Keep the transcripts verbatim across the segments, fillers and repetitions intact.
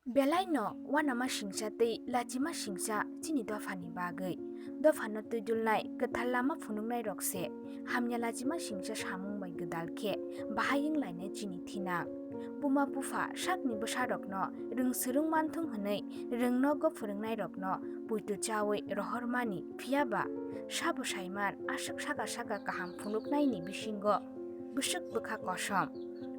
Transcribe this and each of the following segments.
Belai no uanama singcha tei lachima singcha chini dopha ni bagwi. Dopha no twidulnai kwthar lama phunuknai rok se hamya lachima singcha samung bai gwdal khe bahai wng lainai chini thinang. Buma bupha sakni bwsa rok no rwng swrwng manthung hwnwi rwng nogo phwrwngnai rok no puitu chawi rohor mani, phiya ba sabo saiman aswk saka saka kaham phunuknai ni bisingo bwswk bwkha kosom.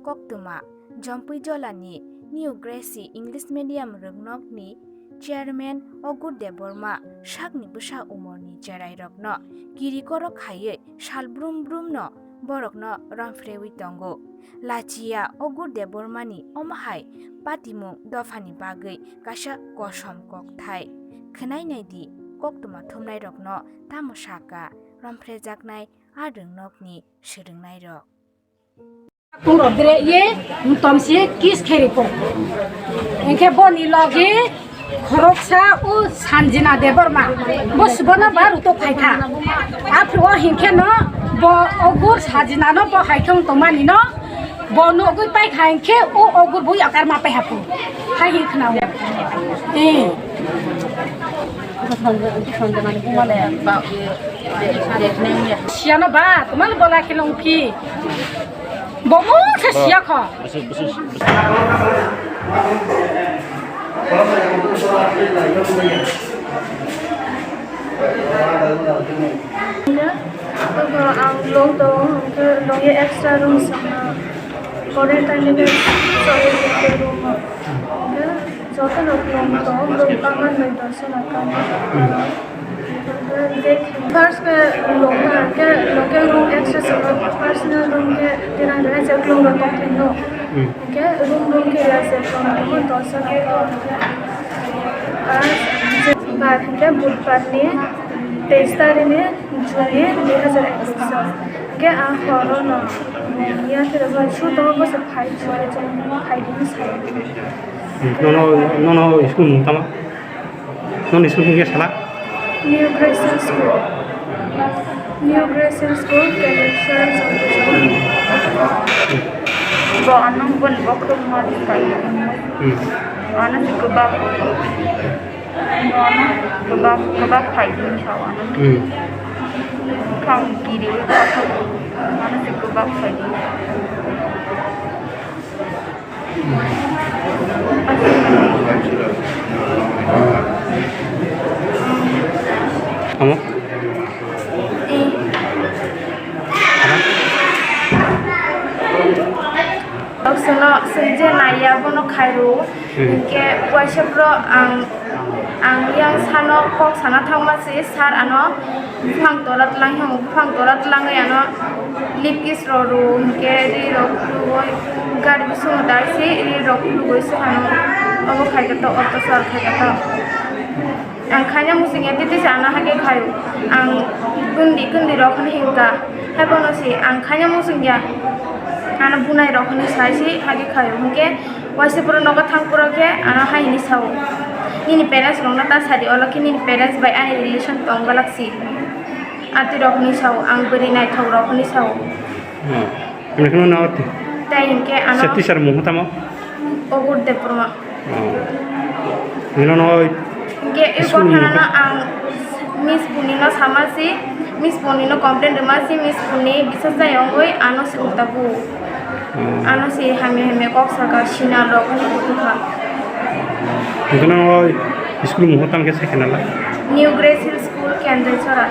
Koktwma, Jompui Jolani New Gracie English Medium rwngnokni Chairman Ogur Debbarma sakni bwsa umorni cherairokno kirikorok khaiwi sal brum brumno borokno romphrewi tongo. Lachiya Ogur Debbarmani omo hai patimung dophani bagwi kaisa kosom kokthai. Khwnai naidi koktwma thumnairokno tamo saka romphrejaknai a rwngnokni swrwngnairok. Tungro dire ye, mtom si kis kheri po. Engke bo ni logi khoroksa u Sanjina Debbarma. Bo subona ba ruto phaikha. Aphru o hinkhe no bo Ogur Sanjina no bo haikhong tongmani no bo nugui paikha hinkhe o Ogur bo yakar ma paiha po. Hai hin khna o. Eh. Siano ba, tomar bola khe long phi. Bomo khe siya kho. Ang long tong, hwnkhe long ye extra room sama. Quarantine ni ke sori ke room. Hwnkhe joto no long tong, room pangan bai dorso na kamo. First ke long na ke, long ke room extra sama, personal room ke tirang tirang se long tong phin no. Hwnkhe room room ke ya se tong tong, dorso ke tong. Ar je bar hwnkhe budbar ni teis tarik ni June ni dui hazar ekush sal. Hwnkhe a horo no ya khe rwgwi su tongo, bo se phai su, phai di sai. Nono, nono school mung tama? Nono school mung khe sala? New Gracian School. New Gracian School, Kendreshwar, Chandrachal. Bo anong bon bokhok ma di kai. Hmm. Ano si kubak. Ano kubak, kubak khai di sa ano. Hmm. Khang kiri, ano si kubak khai di. Tamo? Eh. Ano? Sono sengje naiya bono khairu. Hmm. Hinkhe waisa bro ang, ang yang sano kok sana thangma se sir ano buphang tora tlang, buphang tora tlangwi ano lip kiss rw rw, hinkhe ri rok khulugwi gari bisingo dai se ri rok khulugwi se ano omo khai khe to, oto sir khai khe to. Ang khaina muchungya tei tei se ano hakhe khaio. Ang kundi kundi rok hwnwi hinkha. Haiphano se ang khaina muchungya. Ano bunai rok hwnwi sai se hakhe khaio. Hinkhe waisa pura nogo thang pura khe ano hai hwnwi sao. Nini parents rokno ta sadi, olo khe nini parents bai ani relation tong gwlak si. Atwi rok hwnwi sao, ang bwrwi naithok rok hwnwi sao. Hmm. Hwnwi kheno no. Tei hinkhe ano se teacher mung tamo? Ogur Debbarma. Oh. Nino no. Hinkhe school ni kothana no ang Miss Puni no sama si, Miss Puni no complain rwma si, Miss Puni bisas jai ongoi ano se utabu. Oh. Ano se hamya hamya kok saka sina rok hwnwi kutukha. Hinkhe no school mung tamo khe se khenala? New Grace Hill School, Kendrechora.